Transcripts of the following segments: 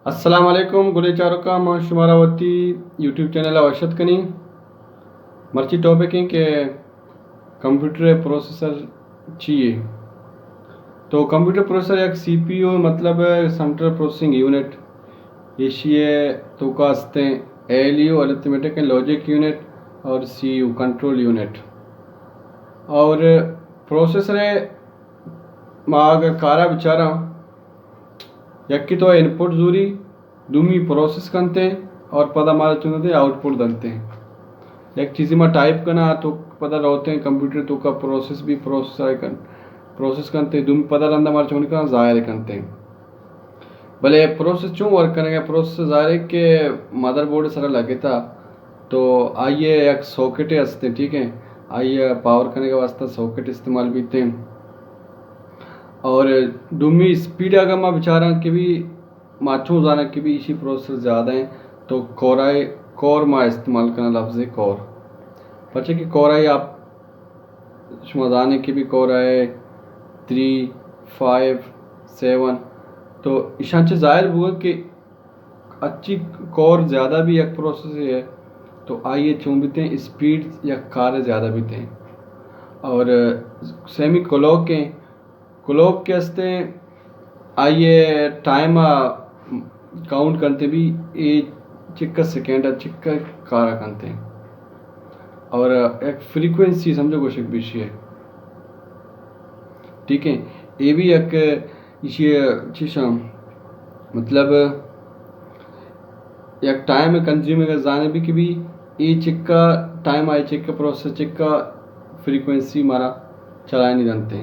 السلام علیکم گلیں چاروکاں، من شمارا وتی یوٹیوب چینل ءَ وش اتک کنیں۔ مرچی ٹاپک ایں کہ کمپیوٹر ءِ پروسیسر چی یے؟ تو کمپیوٹر پروسیسر یک سی پی یو، مطلب سینٹرل پروسیسنگ یونٹ، ایشی ءِ توکا استیں A L you, arithmetic and logic unit, اور سی یو، کنٹرول یونٹ۔ اور پروسیسر ءِ ما اگر کارا بچاراں، یکے تو انپٹ زوری، دومی پروسیس کنتے اور پدا مارا چون دنتے، آؤٹ پٹ دنتے۔ یک چیزے ما ٹائپ کناں تو پدا روتے کمپیوٹر توکا پروسیس بی، پروسیس کن، پروسیس کنتے، دومی پدا رندا مارا چون کناں، ظاہر کنتے۔ بلے پروسیس چون ورک کنگا؟ پروسیس ظاہر ہے کہ مدر بورڈ سرا لگتا، تو آئی ءِ یک ساکٹ ہستے، ٹھیک ہے، آئی ءِ پاور کنگا واسطہ ساکٹ استعمال بیتے۔ اور دومی اسپیڈ اگر ما بچاراں کہ بھی ما چون زاناں کہ بھی ایشی پروسیسر زیادہ ہیں، تو کورا، کور ما استعمال کناں، لفظ کور، پرچہ کہ کورا آپ شما زانیں کہ بھی کورا تھری، فائیو، سیون، تو ایشاں چہ ظاہر بوگ کہ اچی کور زیادہ بھی یک پروسیس ہے، تو آئی ءِ چون بیتے، اسپیڈ یک کار زیادہ بیتے۔ اور سیمی کلوک ہیں، کلوک کہ استیں، آئی ءِ ٹائم ءَ کاؤنٹ کنتے بھی، اے چکا سیکنڈ ءَ چکا کار ءَ کنتے۔ اور یک فریکوینسی سمجھو گوشگ بیشی ہے، ٹھیک ہے۔ اے بھی یک ایشی چیشاں، مطلب یک ٹائم کنزیوم اگر زانے بھی کہ بھی اے چکا ٹائم، آئی چکا پروسیس، چکا فریکوینسی مارا چلائنی دنتے۔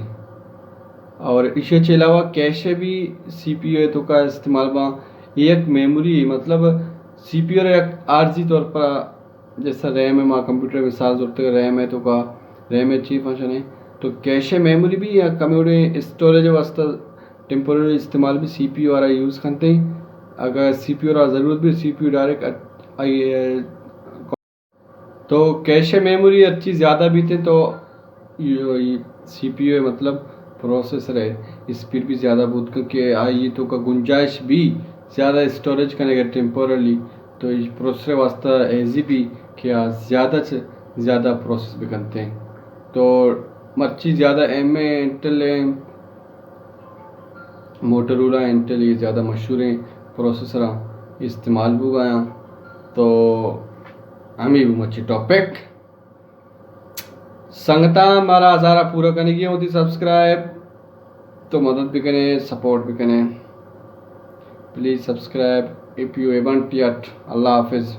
اور ایشی چہ علاوہ کیشے بھی سی پی یو ءِ توکا استعمال باں۔ اے یک میموری ہے، مطلب سی پی یو ءَ یک عارضی طور پر، جیسا ریم ہے، ما کمپیوٹر مثال زرتے، ریم ءِ توکا، ریم ءِ چی فنکشن ہے، تو کیشے میموری بھی یا کمی وڑے اسٹوریج واسطہ ٹیمپوریری استعمال بھی سی پی یو ءَ را یوز کنتے۔ اگر سی پی یو ءَ را ضرورت بھی، سی پی یو ڈائریکٹ آئی تو کیشے میموری ہرچی زیادہ بیتے تو سی پی یو ءِ، مطلب پروسیسر ءِ اسپیڈ بھی زیادہ بوت کن کہ آئی توکا گنجائش بھی زیادہ اسٹوریج کنگا ٹیمپورلی، تو اے پروسیسر ءِ واسطہ ایزی بھی کہ آ زیادہ چہ زیادہ پروسیس بکنتے۔ تو مرچی زیادہ اہم ہے انٹل ءِ، موٹورولا، انٹل، اے زیادہ مشہوریں پروسیسراں استعمال بوگایاں۔ تو ہمے بو مچی ٹاپک۔ سنگتاں، مارا ہزارا پورا کنگی ہے وتی سبسکرائب، تو مدد بکنے، سپورٹ بکنے۔ Please subscribe if you haven't yet۔ اللہ حافظ۔